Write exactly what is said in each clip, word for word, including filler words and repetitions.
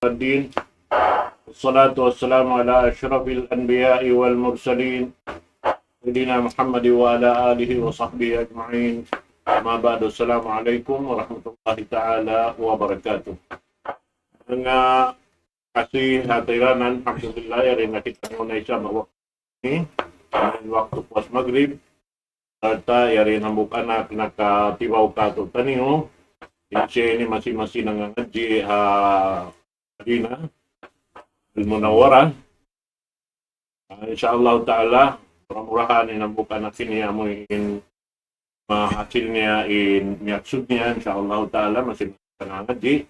الدين. والصلاة والسلام على أشرف الأنبياء والمرسلين، سيدنا محمد وعلى آله وصحبه أجمعين. أما بعد، السلام عليكم ورحمة الله تعالى وبركاته. Manga kasihatiran, alhamdulillah, yari na kita muna isab ha waktu ini, waktu puas magrib, sarta' yari na hambuuk anak nakatibaw kātu'niyu, in siya ini masi-masi nangangadji' ha Madinah Al-Munawwarah. Ah, insya Allah Ta'ala, mura-murahan in hambuuk anak ini amu in mahasil niya in miyaksud niya, insya Allah Ta'ala, masi-masi nangangadji'.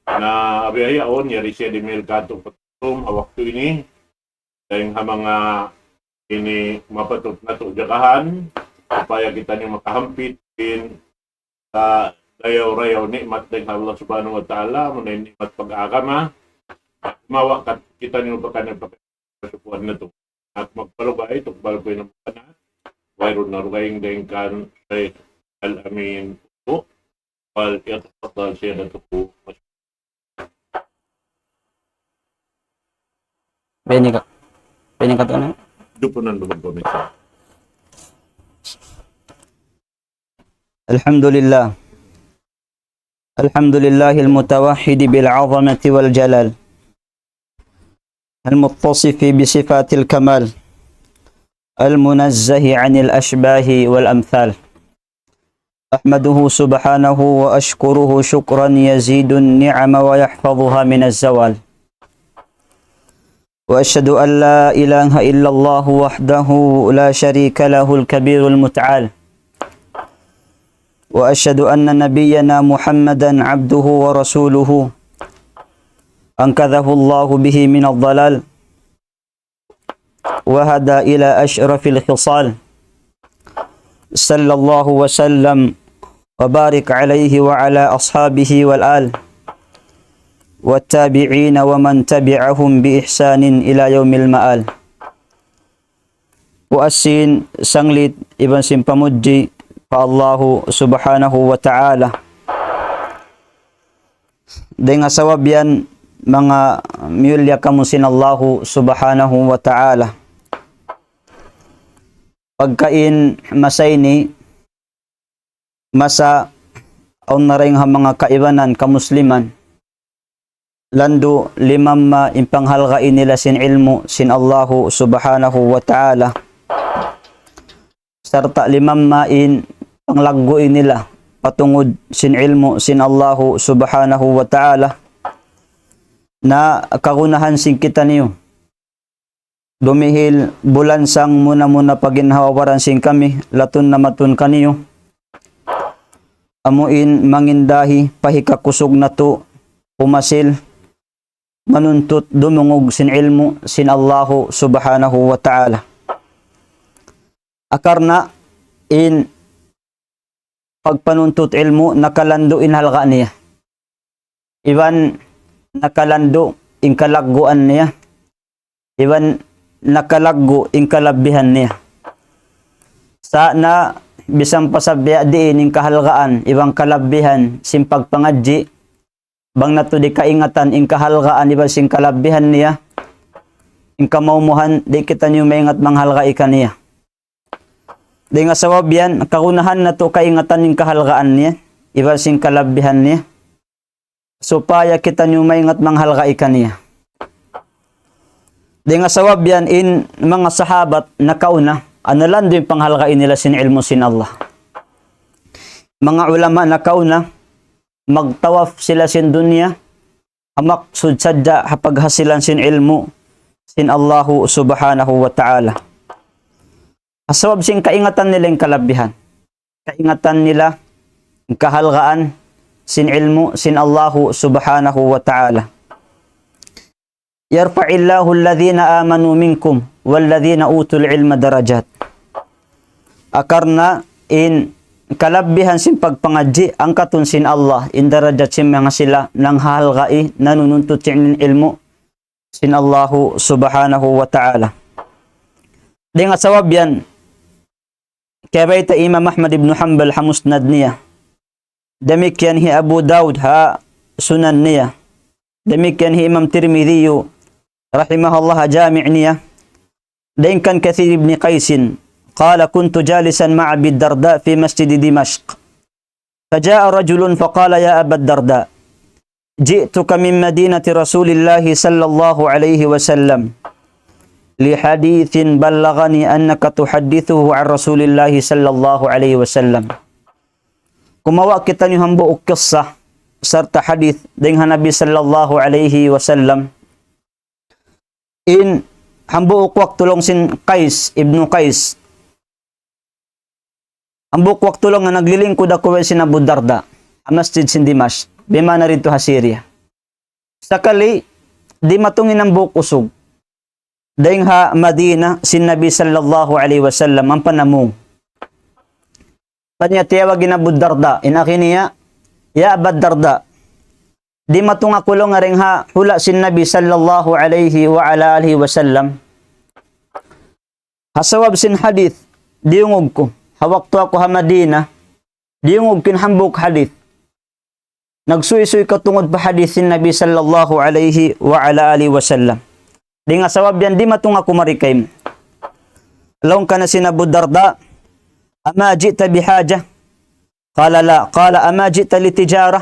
Na biya' yaun, yari siya dimihil kātu' pa tum ha waktu ini, dayng ha manga ini mapatut natu' jagahan, supaya kitaniyu makahampit in sa dayaw-rayaw ni'mat dayn ha Allah Subhanahu wa Ta'ala, amuna in ni'mat pag-agama, mawa kat-, kitaniyu pakaniyu pakasukuan natu'. At magpalugay, tukbal ku in amu kana, wayruun na dugaing dayn kan Shaykh Al-Amin Utu, فليتفضل سيادته مشكورا. Pwede ka, pwede ka to na? Dupunan ba pag-, الحمد لله. الحمد لله المتوحد بالعظمة والجلال، المتصف بصفات الكمال، المنزه عن الأشباه والأمثال. أحمده سبحانه وأشكره شكرا يزيد النعم ويحفظها من الزوال. وأشهد أن لا إله إلا الله وحده لا شريك له الكبير المتعال. وأشهد أن نبينا محمدا عبده ورسوله، أنقذه الله به من الضلال وهدى إلى أشرف الخصال. صلى الله وسلم وبارك عليه وعلى أصحابه والآل والتابعين ومن تبعهم بإحسان إلى يوم المآل. Puas sin sanglit iban sin pamudji pa Allahu Subhanahu wa Ta'ala. Dayn ha sabab yan, manga miyulliya kamu sin Allahu Subhanahu wa Ta'ala. Pagga in masa ini, masa awn na dayn ha manga kaibanan kamusliman, landu' limamma in panghalgai nila sin ilmu' sin Allahu Subhanahu wa Ta'ala. Sarta' limamma in panglaggu' nila patungud sin ilmu' sin Allahu Subhanahu wa Ta'ala. Na kagunahan sin kitaniyu, dumihil bulansang muna-muna pa ginhawa-baran sin kami, latun na matun kaniyu. Amu in mangindahi pa hikakusug natu' pumasil manuntut dumungug sin ilmu' sin Allahu Subhanahu wa Ta'ala. Akarna' in pagpanuntut ilmu' nakalandu' in halga' niya. Iban nakalandu' in kalagguan niya. Iban nakalaggu' in kalabbihan niya. Sa' na bisan pa sa biya' diin in kahalgaan iban kalabbihan sin pagpangadji', bang natu' di' kaingatan in kahalgaan iban sin kalabbihan niya, in kamaumuhan, di' kitaniyu maingat manghalgai kaniya. Dayn ha sabab yan, kagunahan natu' kaingatan in kahalgaan niya, iban sin kalabbihan niya, supaya kitaniyu maingat manghalgai kaniya. Dayn ha sabab yan in manga sahabat nakauna, anu landu' in panghalgai nila sin ilmu' sin Allah. Manga ulama nakauna, magtawaf sila sin dunya, ha maksud sadja ha paghasilan sin ilmu' sin Allahu Subhanahu wa Ta'ala. Ha sabab sin kaingatan nila in kalabbihan. Kaingatan nila in kahalgaan sin ilmu' sin Allahu Subhanahu wa Ta'ala. يرفع الله الذين آمنوا منكم والذين أوتوا العلم درجات. Akarna' in kalabbihan sin pagpangadji', angkatun sin Allah in darajat sin manga sila nanghahalgai, nanununtut sin ilmu' sin Allahu Subhanahu wa Ta'ala. Dayn ha sabab yan, kiyabayta' Imam Ahmad ibn Hanbal ha Musnad niya. Damikkiyan hi Abu Dawud ha Sunan niya. Damikkiyan hi Imam Tirmidhi, rahimahullah, ha Jami' niya. Dayn kan Kathir ibn Qais, قال: كنت جالسا مع أبي الدرداء في مسجد دمشق، فجاء رجل فقال: يا أبا الدرداء، جئتك من مدينة رسول الله صلى الله عليه وسلم لحديث بلغني أنك تحدثه عن رسول الله صلى الله عليه وسلم. Kumawa' kitaniyu hambuuk kissa sarta' hadith dayn ha Nabi sallallahu alayhi wasallam. In hambuuk waktu laung sin Qais ibnu Qais. Hambuuk waktu laung nga naglilingkud aku iban sin Abu Darda ha masjid sin Dimash, bimana didtu ha Syria. Sakali, dimatung in hambuuk usug dayn ha Madina sin Nabi sallallahu alayhi wasallam, ampa namung. Paniya tiyawag in Abu Darda, in agi niya, "Ya Aba Darda, dimatung aku laung dayn ha hula' sin Nabi sallallahu alayhi wa ala alihi wasallam. Ha sabab sin hadith diyungug ku ha waktu aku ha Madina, diyungug ku in hambuuk hadith. Nagsuysuy kaw tungud pa hadith sin Nabi sallallahu alayhi wa ala alihi wasallam. Dayn ha sabab yan dimatung aku mari kaymu." Laung kaniya sin Abu Darda, "أما جئت بحاجة؟" قال: "لا." قال: "أما جئت لتجارة؟"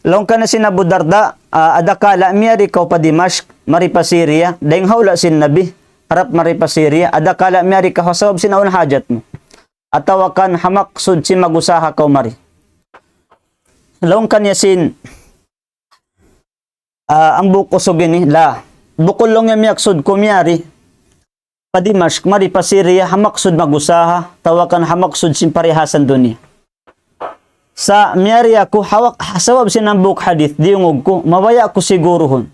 Laung kaniya sin Abu Darda, "Ah, adakala' miyari kaw pa Dimashq, mari pa Syria, dayn ha hula' sin Nabi, harap mari pa Syria, adakala' miyari kaw ha sabab sin awn hajat mu, atawa kan ha maksud sin mag-usaha kaw mari?" Laung kaniya sin, ah, hambuuk usug ini, "La. Bukun laung niya miyaksud ku miyari pa Dimashq, mari pa Syria, ha maksud mag-usaha, atawa kan ha maksud sin parihasan dunya. Sa' miyari aku ha wak-, ha sabab sin hambuuk hadith diyungug ku, mabaya' aku siguruhun.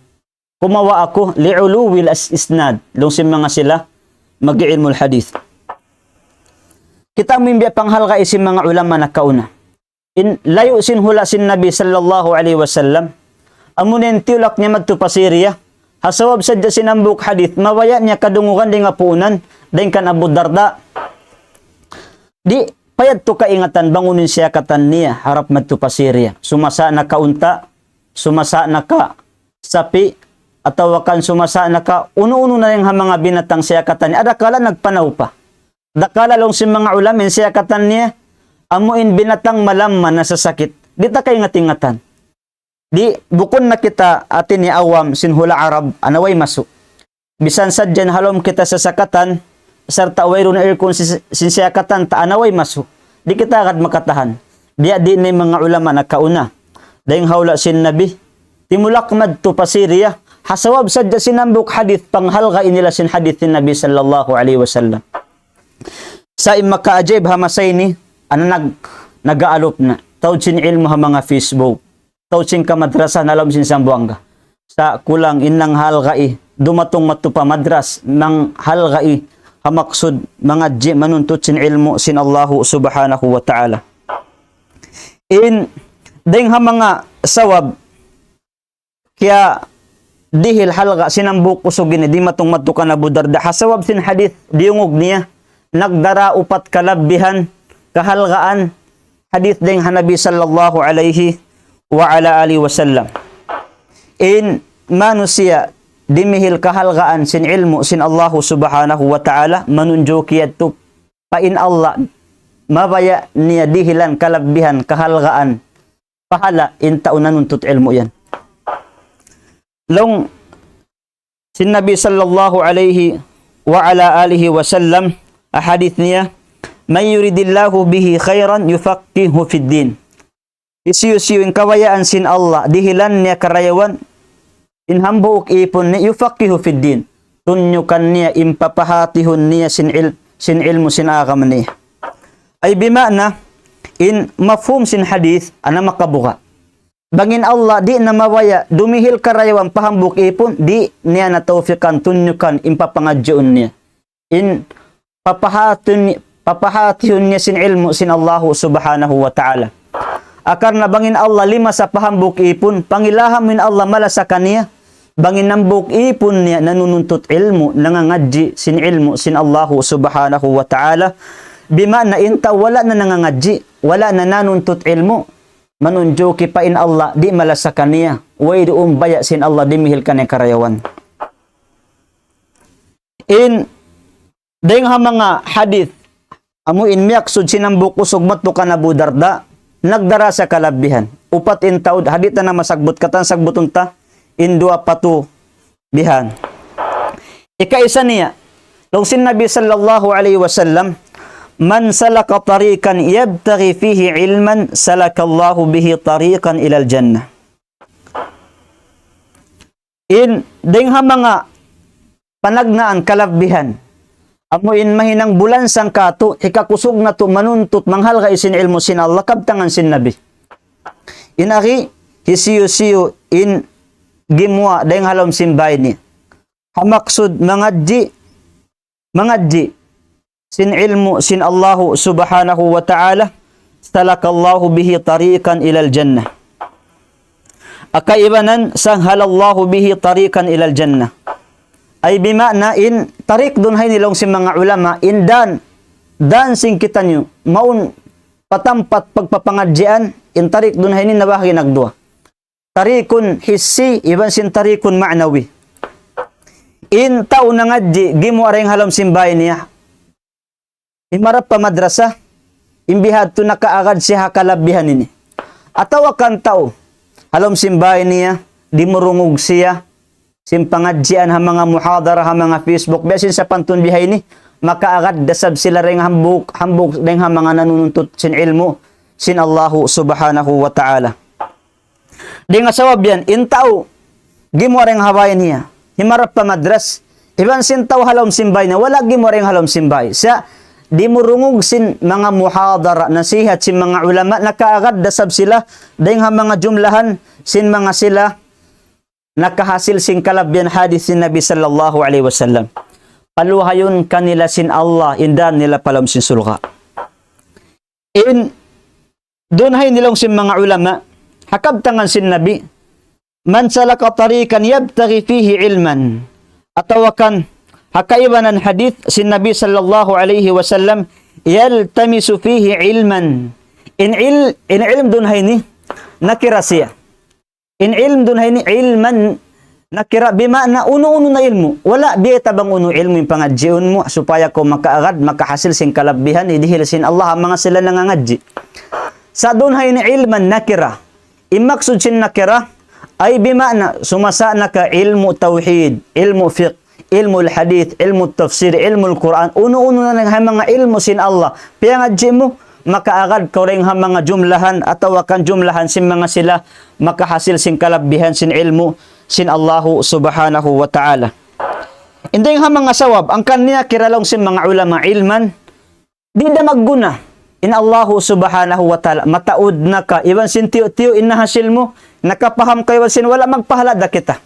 Kumawa' aku li'uluwil as-, isnad." Laung sin manga sila mag-ilmul hadith. Kita' mu in biya' panghalga' sin manga ulama nakauna. In layu' sin hula' sin Nabi sallallahu alayhi wasallam, amu in tiyulak niya madtu pa Syria, ha sabab sadja sin hambuuk hadith, mabaya' niya kadungugan dayn ha puunan, dayn kan Abu Darda. Di' pa yadtu kaingatan bang unu in siyakatan niya, harap madtu pa Syria. Sumasa' na ka unta', sumasa' na ka sapi', atawa kan sumasa' na ka unu-unu na dayn ha manga binatang siyakatan niya. Adakala' nagpanaw pa. Adakala' laung sin manga ulama in siyakatan niya, amu in binatang malamma nasasakit. Di' ta kaingat-ingatan. Di', bukun na kita hati niya awam sin hula' Arab, ana way masu'. Bisan sadja in ha lawm kita sasakatan, sarta' wayruun aircon sin, sin siyakatan ta, ana way masu'. Di' kita agad makatahan. Biya' diin in manga ulama nakauna. Dayn ha hula' sin Nabi, timulak madtu pa Syria, ha sabab sadja sin hambuuk hadith, panghalga' nila sin hadith sin Nabi sallallahu alayhi wasallam. Sa' in makaajaib ha masa ini, anak nag-, nag-aalup na. Taud sin ilmu' ha manga Facebook. Taud sin kamadrasa ha lawm sin Zamboanga. Sa' kulang in nanghalgai, dumatung madtu pa madras, nanghalgai, ha maksud mangadji' manuntut sin ilmu' sin Allahu subhanahu wa ta'ala. In, dayn ha manga sabab, kiyadihil halga' sin hambuuk usug ini dimatung madtu kan Abu Darda. Ha sabab sin hadith diyungug niya, nagdara upat kalabbihan, kahalgaan, hadith dayn ha Nabi sallallahu alayhi wa ala alihi wasallam. In manusiya' dimihil kahalgaan sin ilmu' sin Allahu subhanahu wa ta'ala, manunjuki yadtu pa in Allah, mabaya' niya dihilan kalabbihan, kahalgaan, pahala' in tau nanuntut ilmu' yan. Laung sin Nabi sallallahu alayhi wa ala alihi wasallam, ha hadith niya, من يرد الله به خيرا يفقهه في الدين. Hisiyu-siyu in kabayaan sin Allah, dihilan niya karayawan, in hambuuk ipun niya, يفقهه في الدين. Tunyukan niya, in papahātihun niya sin il-, sin ilmu' sin agama niya. Ay bima'na, in mafhum sin hadith, ana makabuga'. Bang in Allah di' na mabaya' dumihil karayawan pa hambuuk ipun, di' niya na tawfikan, tunyukan, in papangadjiun niya. In papahātihun, papahātihun niya sin ilmu' sin Allahu subhanahu wa ta'ala. Akar na bang in Allah limasa pa hambuuk ipun, pangilahan mu in Allah malasa kaniya, bang in hambuuk ipun niya nanununtut ilmu', nangangadji' sin ilmu' sin Allahu subhanahu wa ta'ala. Bima'na in tau wala' na nangangadji', wala' na nanuntut ilmu', manunjuki pa in Allah, di' malasa kaniya, way duun baya' sin Allah dimihil kaniya karayawan. In, dayng ha manga hadith, amu in miyaksud sin hambuuk usug madtu kan Abu Darda, nagdara siya kalabbihan. Upat in taud, ha di' ta na masagbut katan, sagbutun ta, in duwa pa tu bihan. Ikaisa niya, laung sin Nabi sallallahu alayhi wasallam, من سلك طريقا يبتغي فيه علما سلك الله به طريقا إلى الجنة. In, dayng ha manga panagnaan kalabbihan, amu in mahinang bulansang katu', hikakusug natu' manuntut manghalga' sin ilmu' sin Allah, kabtangan sin Nabi. In ari, hisiyu-siyu in gimuwa' dayng ha lawm sin bay niya. Ha maksud mangadji', mangadji' sin ilmu' sin Allahu subhanahu wa ta'ala, سلك الله به طريقا إلى الجنة. Kaibanan, سهل الله به طريقا إلى الجنة. Ay bima'na in tariq duun ha ini laung sin manga ulama, in dan, dan sin kitaniyu, mawn pa tampat pagpapangadjian, in tariq duun ha ini nabahagi' nagduwa. Tarikun hissi, iban sin tarikun ma'nawi. In tau nangadji', gimuwa' dayng ha lawm sin bay niya. Himarap pa madrasa, in bihadtu nakaagad siya ha kalabbihan ini. Atawa kan tau, ha lawm sin bay niya, dimurungug siya, sin pangadjian ha manga muhadara, ha manga Facebook, biya' sin sapantun bihaini, makaagad da isab sila dayng hambuuk, hambuuk dayng ha manga nanununtut sin ilmu', sin Allahu subhanahu wa ta'ala. Di' nga sabab yan, in tau, gimuwa' dayng ha bay niya, himarap pa madras, iban sin tau ha lawm sin bay niya, wala' gimuwa' dayng ha lawm sin bay. Sa', dimurungug sin manga muhadara, nasihat sin manga ulama, nakaagad da isab sila, dayng ha manga jumlahan, sin manga sila, nakahasil sin kalabbihan hadith sin Nabi sallallahu alayhi wasallam. Paluhayun kanila sin Allah, in dan nila pa lawm sin surga'. In, duun ha ini laung sin manga ulama, ha kabtangan sin Nabi, من سلك طريقا يبتغي فيه علما. Atawa kan, ha kaibanan hadith sin Nabi sallallahu alayhi wasallam, يلتمس فيه علما. In il-, in ilm duun ha ini, nakira siya. In ilm duun ha ini, ilman nakira, bima'na unu-unu na ilmu'. Wala' biyayta' bang unu ilmu' in pangadjiun mu, supaya kaw makaagad, makahasil sin kalabbihan, hidihil sin Allah, ha manga sila nangangadji'. Sa' duun ha ini ilman nakira. In maksud sin nakira, ay bima'na, sumasa' na ka ilmu' tawhid, ilmu' fiqh, ilmu' hadith, ilmu' tafsir, ilmu' Qur'an, unu-unu na lang ha manga ilmu' sin Allah. Piyangadji' mu, makaagad kaw dayng ha manga jumlahan, atawa kan jumlahan sin manga sila, makahasil sin kalabbihan sin ilmu', sin Allahu subhanahu wa ta'ala. In dayng ha manga sabab, hangkan niya kira laung sin manga ulama ilman, di' da magguna. In Allahu subhanahu wa ta'ala, mataud na ka, iban sin tiyu'-tiyu' in nahasil mu, nakapaham ka iban sin wala' magpahala' da kita.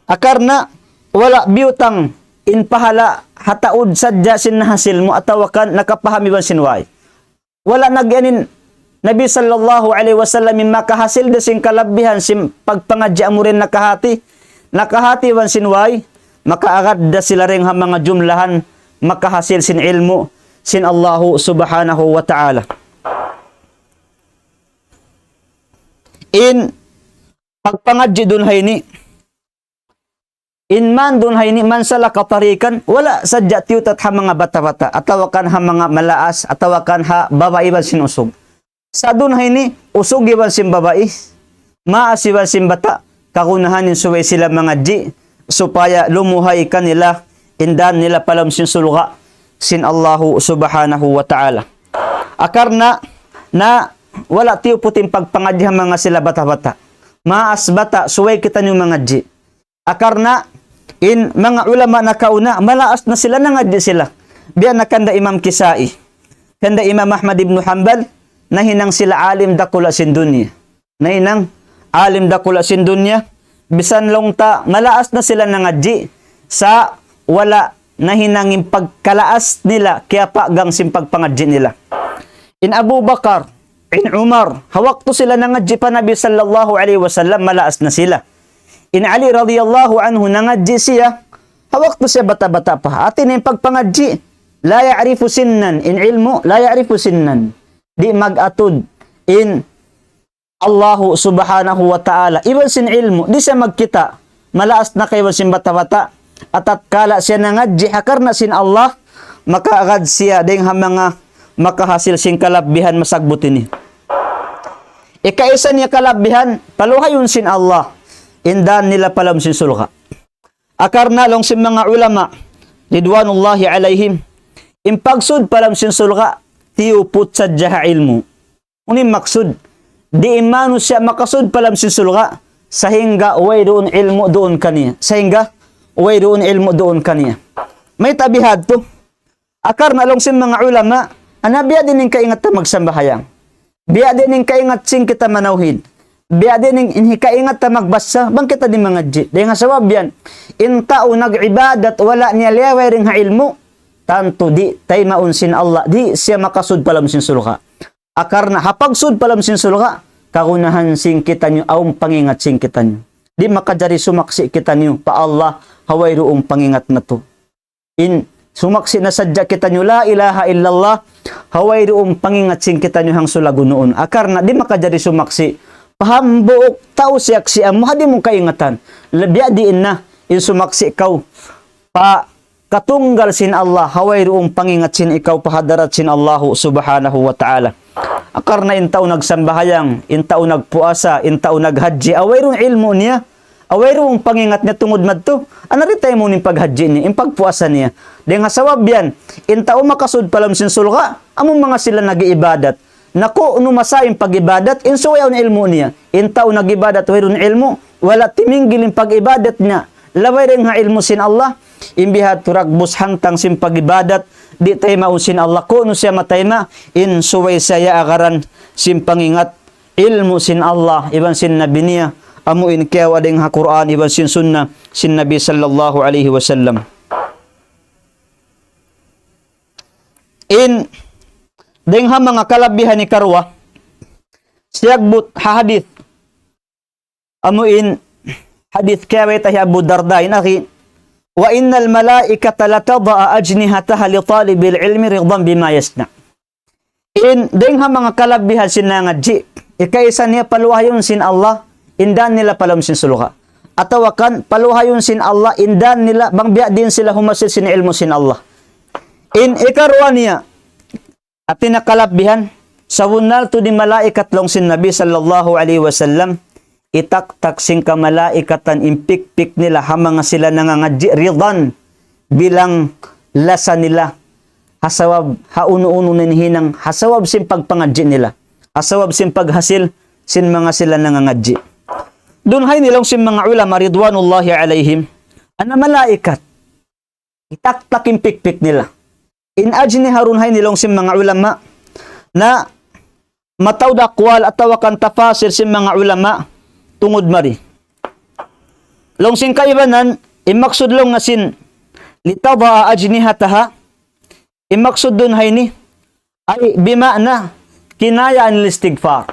Akar na, wala' biyutang in pahala' ha taud sadja sin nahasil mu atawa kan nakapaham iban sin way. Wala' nag-, yan in Nabi sallallahu alayhi wasallam in makahasil da sin kalabbihan sin pagpangadji' amu in nakahati. Nakahati iban sin way, makaagad da sila dayng ha manga jumlahan, makahasil sin ilmu', sin Allahu subhanahu wa ta'ala. In pagpangadji' duun ha ini, in man duun ha ini, من سلك طريقا, wala' sadja tiyutat ha manga bata'-bata', atawa kan ha manga malaas, atawa kan ha babai iban sin usug. Sa' duun ha ini, usug iban sin babai, maas iban sin bata', kagunahan in subay sila mangadji', supaya lumuhay kanila, in dan nila pa lawm sin surga', sin Allahu subhanahu wa ta'ala. Akar na, na wala' tiyuput in pagpangadji' ha manga sila bata'-bata'. Maas bata', subay kitaniyu mangadji'. Akar na, in manga ulama nakauna, malaas na sila, nangadji' sila. Biya' na kanda Imam Kisai, kanda Imam Ahmad ibn Hanbal, nahinang sila alim dakula' sin dunya. Nahinang alim dakula' sin dunya, bisan laung ta, malaas na sila nangadji', sa' wala' nahinang in pagkalaas nila, kiyapaggang sin pagpangadji' nila. In Abu Bakar, in Umar, ha waktu sila nangadji' pa Nabi sallallahu alayhi wasallam, malaas na sila. In Ali radiyallahu anhu nangadji' siya, ha waktu siya bata'-bata' pa. Hati niya in pagpangadji', لا يعرف سنا, in ilmu', لا يعرف سنا. Di' mag-atud in Allahu Subhanahu wa Ta'ala, iban sin ilmu', di' siya magkita', malaas na kaiban sin bata'-bata'. Atatkala siya nangadji' ha karna' sin Allah, makaagad siya dayng ha manga makahasil sin kalabbihan masagbut ini. Ikaisa niya kalabbihan, paluhayun sin Allah in dan nila pa lawm sin surga'. Akarna' laung sin manga ulama, ridwanullahi alayhim, in pagsud pa lawm sin surga', tiyuput sadja ha ilmu'. Unu in maksud? Di' in manusiya' makasud pa lawm sin surga', sahingga wayruun ilmu' duun kaniya. Sahingga wayruun ilmu' duun kaniya. Mayta' bihadtu? Akarna' laung sin manga ulama, ana biya' diin in kaingat ta magsambahayang. Biya' diin in kaingat sin kita manawhid. Biya' diin in, in kaingat ta magbasa, bang kita di' mangadji'. Dayng ha sabab yan, in tau nag-ibadat wala' niya liyaway dayng ha ilmu', tantu di' taymaun sin Allah, di' siya makasud pa lawm sin surga'. Akarna' ha pagsud pa lawm sin surga', kagunahan sin kitaniyu, awn pangingat sin kitaniyu. Di' makajari sumaksi' kitaniyu pa Allah, ha wayruun pangingat natu'. In sumaksi' na sadja kitaniyu, la ilaha illallah, ha wayruun pangingat sin kitaniyu hangsulag nuun. Akarna' di' makajari sumaksi'. Pa hambuuk tau siyaksi' amu, ha di' mu kaingatan. Labi diin na, in sumaksi' kaw pa katunggal sin Allah, ha wayruun pangingat sin ikaw pa hadarat sin Allahu Subhanahu wa Ta'ala. Akarna' in tau nagsambahayang, in tau nagpuasa, in tau naghadji', ha wayruun ilmu' niya, ha wayruun pangingat niya tungud madtu, ana di' taymaun in paghadji' niya, in pagpuasa niya. Dayng ha sabab yan, in tau makasud pa lawm sin surga', amu manga sila nag-iibadat. Na kunu' masa in pag-ibadat, in subay awn ilmu' niya. In tau nag-ibadat wayruun ilmu', wala' timinggil in pag-ibadat niya. Labay dayng ha ilmu' sin Allah, in bihadtu dagbus hantang sin pag-ibadat, di' taymaun sin Allah, kunu' siya matayma', in subay siya agaran sin pangingat, ilmu' sin Allah, iban sin Nabi niya, amu in kiyawa' dayng ha Qur'an, iban sin Sunnah, sin Nabi sallallahu alayhi wasallam. In, dayng ha manga kalabihan ikaruwa, siyagbut ha hadith, amu in hadith kiyabayta' hi Abu Darda in akhi, وإن الملائكة لتضع أجنحتها لطالب العلم رضا بما يصنع. In, dayng ha manga kalabihan sin nangadji', ikaisa niya paluhayun sin Allah, in dan nila pa lawm sin surga'. Atawa kan, paluhayun sin Allah, in dan nila, bang biya' diin sila humasil sin ilmu' sin Allah. In ikaruwa niya, hati niya kalabihan, sabunnal tuud in malaikat laung sin Nabi sallallahu alayhi wasallam, itaktak sin kamalaikatan in pikpik nila ha manga sila nangangadji' رضا, bilang lasa nila, ha sabab, ha unu-unu na in hinang, ha sabab sin pagpangadji' nila, ha sabab sin paghasil sin manga sila nangangadji'. Duun ha ini laung sin manga ulama ridwanullahi alayhim, ana malaikat, itaktak in pikpik nila. In ajniha duun ha ini laung sin manga ulama, na mataud aqwal atawa kan tafasir sin manga ulama tungud mari. Laung sin kaibanan, in maksud laung niya sin لتضع أجنحتها, in maksud duun ha ini, ay bima'na kinaya anil istighfar.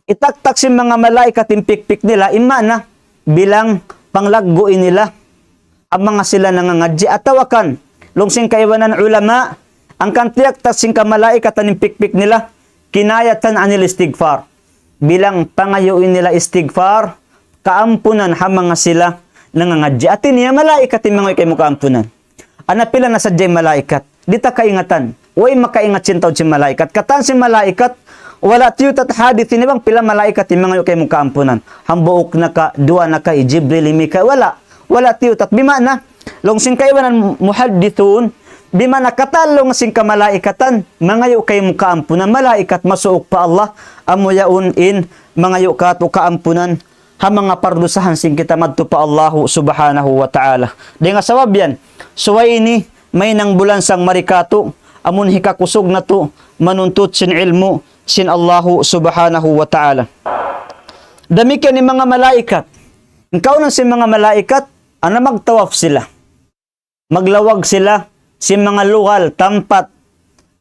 Itaktak sin manga malaikat in pikpik nila, in maana, bilang panglaggu' nila ha manga sila nangangadji' atawa kan, laung sin kaibanan ulama, hangkan tiyaktak sin kamalaikatan in pikpik nila, kinayatan anil istighfar. Bilang pangayu' nila istighfar, kaampunan ha manga sila nangangadji'. Hati niya malaikat in mangayu' kaymu kaampunan. Ana pila na sadja in malaikat. Di' ta kaingatan. Way makaingat sin tau sin malaikat. Katan sin malaikat, wala' tiyutat hadith ini bang pila malaikat in mangayu' kaymu kaampunan. Hambuuk na ka, duwa na ka, hi Jibril, hi Mikail, wala'. Wala' tiyutat. Bima'na, laung sin kaibanan muhaddithun, bima'na katan laung sin kamalaikatan, mangayu' kaymu kaampunan, malaikat masuuk pa Allah, amu yaun in mangayu' katu' kaampunan, ha manga pardusahan sin kita madtu pa Allahu Subhanahu wa Ta'ala. Dayng ha sabab yan, subay ini mahinang bulansang mari katu', amun hikakusug natu', manuntut sin ilmu' sin Allahu Subhanahu wa Ta'ala. Damikkiyan in manga malaikat. In kaawnan sin manga malaikat, ana magtawaf sila. Maglawag sila sin manga lugal, tampat.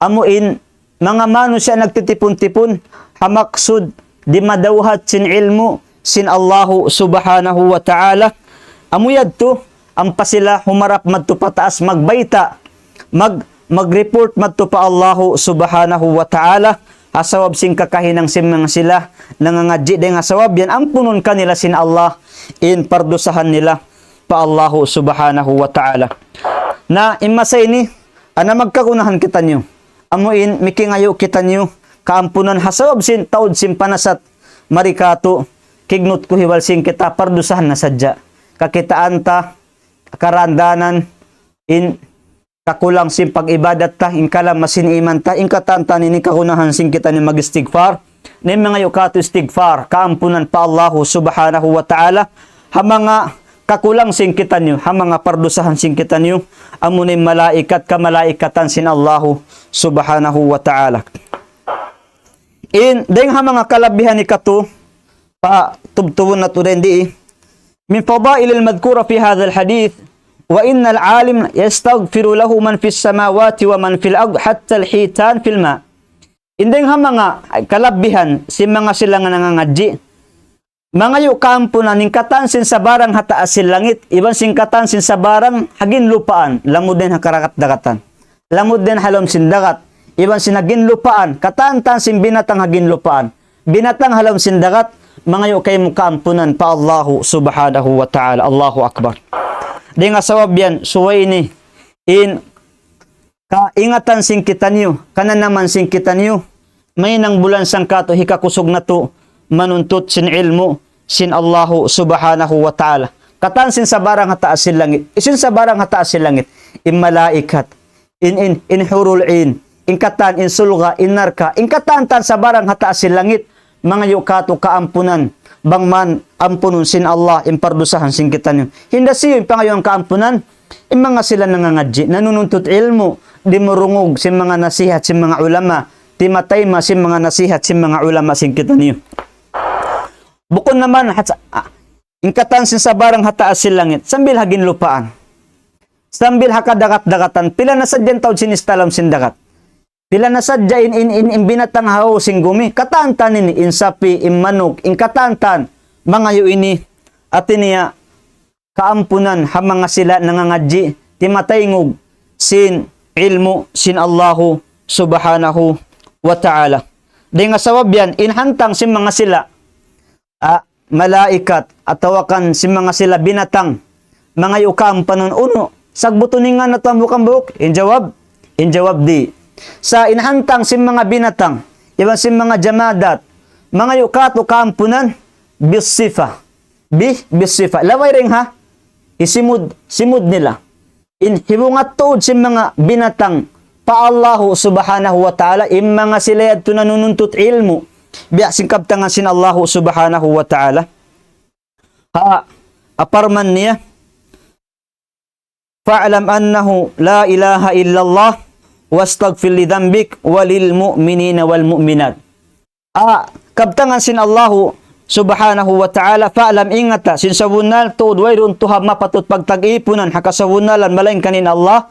Amu in manga manusiya' nagtitipun-tipun, ha maksud di' madawhat sin ilmu' sin Allahu Subhanahu wa Ta'ala. Amu yadtu, ampa sila humarap madtu pataas magbayta', mag-, mag-report madtu pa Allahu Subhanahu wa Ta'ala, ha sabab sin kakahinang sin manga sila nangangadji', dayn ha sabab yan ampunun kanila sin Allah in pardusahan nila pa Allahu Subhanahu wa Ta'ala. Na in masa ini, ana magkagunahan kitaniyu. Amu in mikingayu' kitaniyu kaampunan ha sabab sin taud sin panasat mari katu', kignut ku hiwal sin kita pardusahan na sadja. Kakitaan ta, karandanan, in kakulang sin pag-ibadat ta, in kalama sin iman ta, in katan-katan ini kagunahan sin kitaniyu mag-istighfar. Na in mangayu' katu' istighfar, kaampunan pa Allahu Subhanahu wa Ta'ala, ha manga kakulang sin kitaniyu, ha manga pardusahan sin kitaniyu, amu in malaikat, kamalaikatan sin Allahu Subhanahu wa Ta'ala. In, dayn ha manga kalabihan ikatu, pa tubtubun natu' dayn di, من فضائل المذكورة في هذا الحديث، وإن العالم يستغفر له من في السماوات ومن في الأرض حتى الحيتان في الماء. In dayn ha manga kalabihan sin manga sila nga nangangadji', mangayu' kaampunan in katan sin sabarang ha taas sin langit, iban sin katan sin sabarang ha ginlupaan, lamud dayn ha karagat-dagatan, lamud dayn ha lawm sin dagat, iban sin ha ginlupaan, katan-katan sin binatang ha ginlupaan, binatang ha lawm sin dagat, mangayu' kaymu kaampunan pa Allahu Subhanahu wa Ta'ala. Allahu Akbar. Dayn ha sabab yan, subay ini, in kaingatan sin kitaniyu, kananaman sin kitaniyu, mahinang bulan sangkatu hikakusug natu' manuntut sin ilmu' sin Allahu Subhanahu wa Ta'ala. Katan sin sabarang ha taas sin langit, isin sabarang ha taas sin langit, in malaikat, in, in, in hurul in, in katan, in sulga', in narka', in katan-katan sabarang ha taas sin langit, mangayu' katu' kaampunan, bang man ampunun sin Allah in pardusahan sin kitaniyu. Hinda siyu in pangayuan kaampunan, in manga sila nangangadji', nanununtut ilmu', dimurungug sin manga nasihat sin manga ulama, timatayma sin manga nasihat sin manga ulama sin kitaniyu. Bukun na man, hats-, ah, in katan sin sabarang ha taas sin langit, sambil ha ginlupaan, sambil ha kadagat-dagatan, pila na sadja in taud sin istalawm sin dagat. Pila na sadja in, in, in, in binatang ha babaw sin gumi, katan-katan ini, in sapi', in manuk, in katan-katan, mangayu' ini, hati niya, kaampunan ha manga sila nangangadji', timataingug sin ilmu' sin Allahu Subhanahu wa Ta'ala. Dayn ha sabab yan, in hantang sin manga sila, ah, malaikat, atawa kan sin manga sila binatang, mangayu' kaampunan unu, sagbutun in ngan natu' hambuuk-hambuuk, in jawab, in jawab di'. Sa' in hantang sin manga binatang, iban sin manga jamadat, mangayu' katu' kaampunan, bis sifa, bi, bis sifa. Laway dayn ha, hisimud, simud nila. In hibungat tuud sin manga binatang pa Allahu Subhanahu wa Ta'ala, in manga sila yadtu nanununtut ilmu', biya' sin kabtangan sin Allahu Subhanahu wa Ta'ala. Ha, ha parman niya, فاعلم أنه لا إله إلا الله واستغفر لذنبك وللمؤمنين والمؤمنات. Ah, kabtangan sin Allahu Subhanahu wa Ta'ala, فاعلم, ingata, sin sabunnal tuud wayruun tuud mapatut pagtag-ipunan ha kasabunnalan malaingkan in Allah,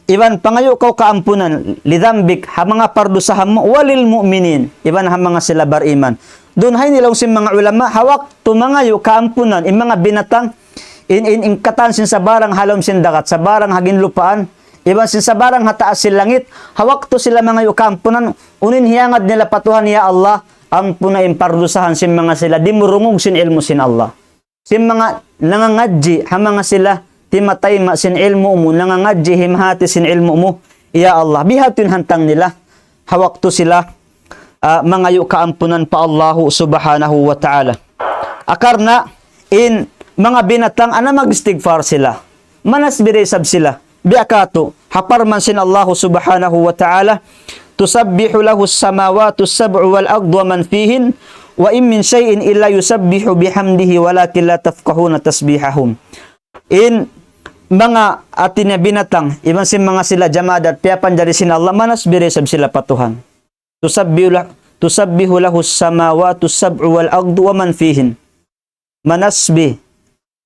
iban pangayu' kaw kaampunan, لذنبك, ha manga pardusahan mu, وللمؤمنين, iban ha manga sila bariman. Duun ha ini laung sin manga ulama, ha waktu mangayu' kaampunan in manga binatang, in, in, in katan sin sabarang ha lawm sin dagat, sabarang ha ginlupaan, iban sin sabarang ha taas sin langit, ha waktu sila mangayu' kaampunan, unu in hiyangad nila pa Tuhan, "Ya Allah, ampuna in pardusahan sin manga sila dimurungug sin ilmu' sin Allah." Sin manga nangangadji', ha manga sila timatayma' sin ilmu' mu, nangangadji', himahati sin ilmu' mu, "Ya Allah." Biha' tuud in hantang nila ha waktu sila, ah, mangayu' kaampunan pa Allahu Subhanahu wa Ta'ala. Akarna' in manga binatang, ana mag-istighfar sila. Manasbi da isab sila. Biya' katu', ha parman sin Allahu Subhanahu wa Ta'ala, تسبح له السماوات السبع والأرض ومن فيهن وإن من شيء إلا يسبح بحمده ولكن لا تفقهون تسبيحهم. In manga hati niya binatang, iban sin manga sila jamadat, piyapanjari sin Allah, manasbi da isab sila pa Tuhan. تسبح له، تسبح له السماوات السبع والأرض ومن فيهن. Manasbi,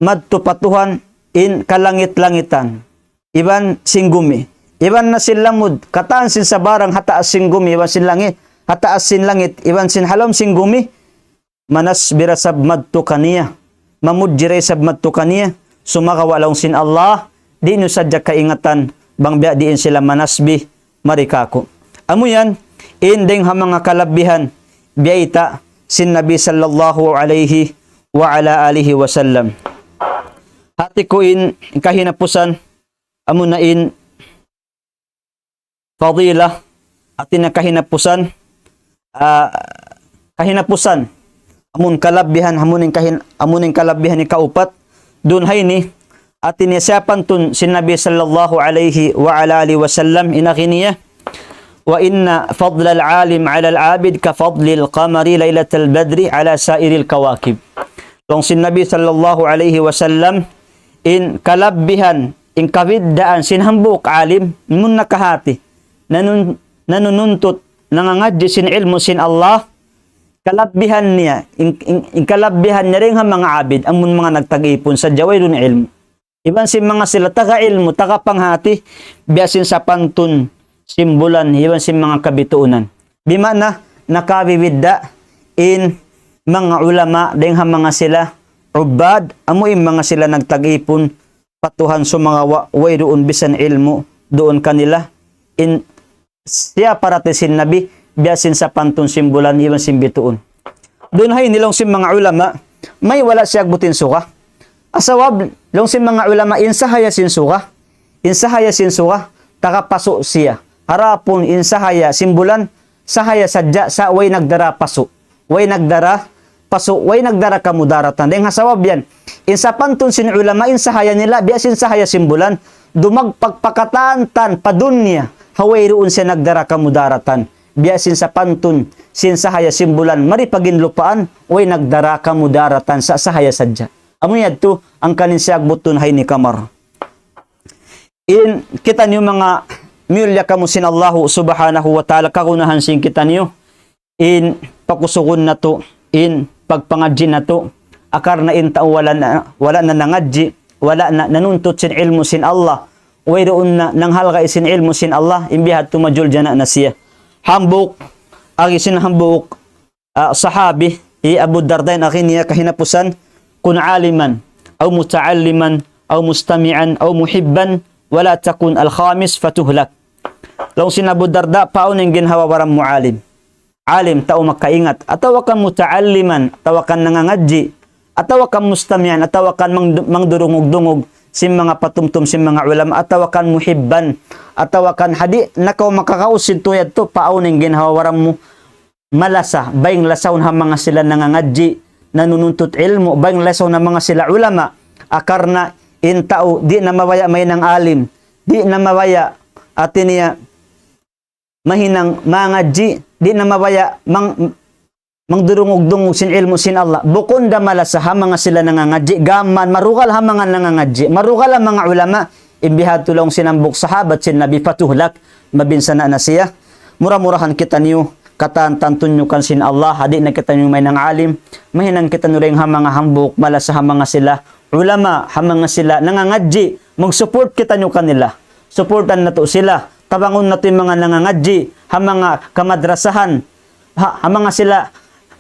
madtu pa Tuhan in kalangit-langitan, iban sin gumi, iban na sin lamud, katan sin sabarang ha taas sin gumi, iban sin langit, ha taas sin langit, iban sin ha lawm sin gumi, manasbi da isab madtu kaniya, mamudji da isab madtu kaniya, sumagawa' laung sin Allah, di' niyu sadja kaingatan, bang biya' diin sila manasbi, mari kāku'. Amu yan, in dayng ha manga kalabbihan biyayta' sin Nabi sallallahu alayhi wa ala alihi wasallam. Hati ku in kahinapusan, amuna in fadila, hati niya kahinapusan, ah, kahinapusan, amun kalabbihan, amun in kahin-, amun in kalabbihan ikaupat, duun ha ini, hati niya sapantun sin Nabi sallallahu alayhi wa ala alihi wasallam, in agi niya, وإن فضل العالم على العابد كفضل القمر ليلة البدر على سائر الكواكب. Laung sin Nabi sallallahu alayhi wasallam, in kalabbihan, in kabiddaan sin hambuuk alim, amun nakahati, nanun-, nanununtut, nangangadji' sin ilmu' sin Allah, kalabbihan niya, in, in, in kalabbihan niya dayng ha manga abid, amun manga nagtag-ipun sadja wayruun ilmu'. Iban sin manga sila taga ilmu', taga panghati, biya' sin sapantun sin bulan, iban sin manga kabituunan. Bima'na, nakabibidda' in manga ulama, dayng ha manga sila ubad, amu in manga sila nagtag-ipun pa Tuhan sumagawa' wayruun bisan ilmu' duun kanila, in siya parati sin Nabi, biya' sin sapantun sin bulan, iban sin bituun. Duun ha ini laung sin manga ulama, may wala' siya agbutin suga. Asawab, laung sin manga ulama, in sahaya sin suga. In sahaya sin suga, taga pasu' siya. Harapun in sahaya sin bulan, sahaya sadja, sa' way nagdara pasu'. Way nagdara pasu', way nagdara kamudaratan. Dayng ha sabab yan, in sapantun sin ulama, in sahaya nila, biya' sin sahaya sin bulan, dumagpak pa katan-katan pa dunya, ha wayruun siya nagdara kamudaratan. Biya' sin sapantun sin sahaya sin bulan, mari pa ginlupaan, way nagdara kamudaratan sa' sahaya sadja. Amu yadtu, hangkan in siyagbutun ha ini kamar. In kitaniyu manga miyulliya kamu sin Allahu subhanahu wa ta'ala, kagunahan sin kitaniyu, in pakusugun natu', in pagpangadji' natu', akar na in tau wala' na, wala' na nangadji', wala' na nanuntut sin ilmu' sin Allah, wayruun na nanghalga' sin ilmu' sin Allah, in bihadtu majul jana na siya. Hambuuk, agi sin hambuuk, ah, sahabi, hi Abu Darda, in agi niya kahinapusan, كن عالما أو متعلما أو مستمعا أو محبا ولا تكن الخامس فتهلك. Laung sin Abu Darda, paawn in ginhawa baran mu alim. Alim, tau makaingat. Atawa kan muta'alliman, atawa kan nangangadji', atawa kan mustami'an, atawa kan mang-, mangdurungug-dungug sin manga patumtum, sin manga ulama, atawa kan muhibban, atawa kan hadi' na kaw makakaus sin tuyad tu, paawn in ginhawa baran mu malasa, bayng lasahun ha manga sila nangangadji', nanununtut ilmu', bayng lasahun ha manga sila ulama, akar na in tau, di' na mabaya' mahinang alim, di' na mabaya', hati niya, mahinang mangadji', di' na mabaya' mang-, mangdurungug-dungug sin ilmu' sin Allah. Bukun da malasa ha manga sila nangangadji', gam marugal ha manga nangangadji', marugal ha manga ulama, in bihadtu laung sin hambuuk sahabat sin Nabi, فتهلك, mabinsana' na siya. Mura-murahan kitaniyu, katan-katan tunyukan sin Allah, hadi' na kitaniyu mahinang alim, mahinang kitaniyu dayng ha manga hambuuk malasa ha manga sila ulama, ha manga sila nangangadji', mag-support kitaniyu kanila. Supportan natu' sila. Tabangun natu' in manga nangangadji', ha manga kamadrasahan, ha, ha manga sila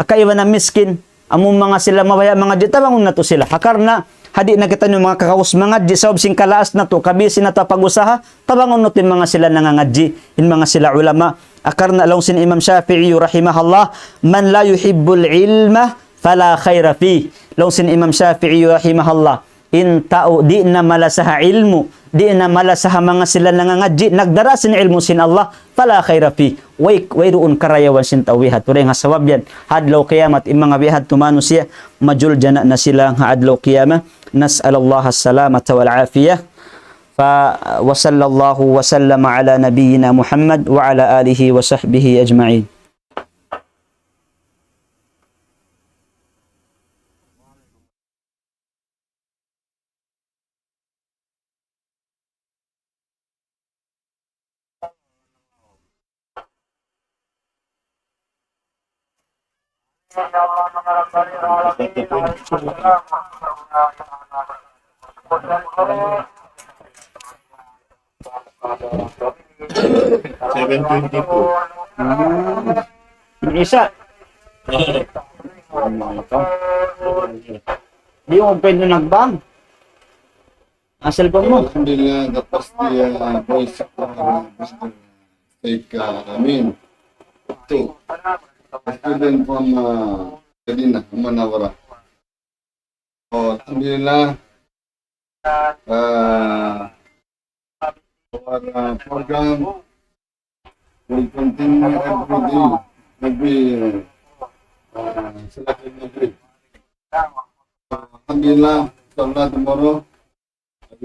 kaibanan miskin, amu manga sila mabaya' mangadji', tabangun natu' sila. Ha karna', hadi' na kitaniyu makakaus mangadji', sabab sin kalaas natu', kabisi natu' pag-usaha, tabangun natu' in manga sila nangangadji', in manga sila ulama. Ha karna' laung sin Imam Shafi'i rahimahullah, من لا يحب العلم فلا خير فيه. Laung sin Imam Shafi'i rahimahullah, in tau di' na malasa ha ilmu', di' na malasa ha manga sila nangangadji', nagdara sin ilmu' sin Allah, فلا خير فيه. Way, wayruun karayawan sin tau bihadtu. Dayng ha sabab yan, ha adlaw kiyamat, in manga bihadtu manusiya', majul jana na sila ha adlaw kiyamat. نسأل الله السلامة والعافية. ف-، وصلى الله وسلم على نبينا محمد وعلى آله وصحبه أجمعين. Seven twenty-two. Hmm. Yung isa. Di' mo pwede nagbang. Ang cellphone mo. Alhamdulillah, the first year, boys, uh, Sheikh, uh, Amin. Two. Student from, uh, Medina, Munawwara. Oh, alhamdulillah. Uh, our, uh, program will continue every day, every, uh, Salatul Maghrib. Alhamdulillah, inshallah tomorrow,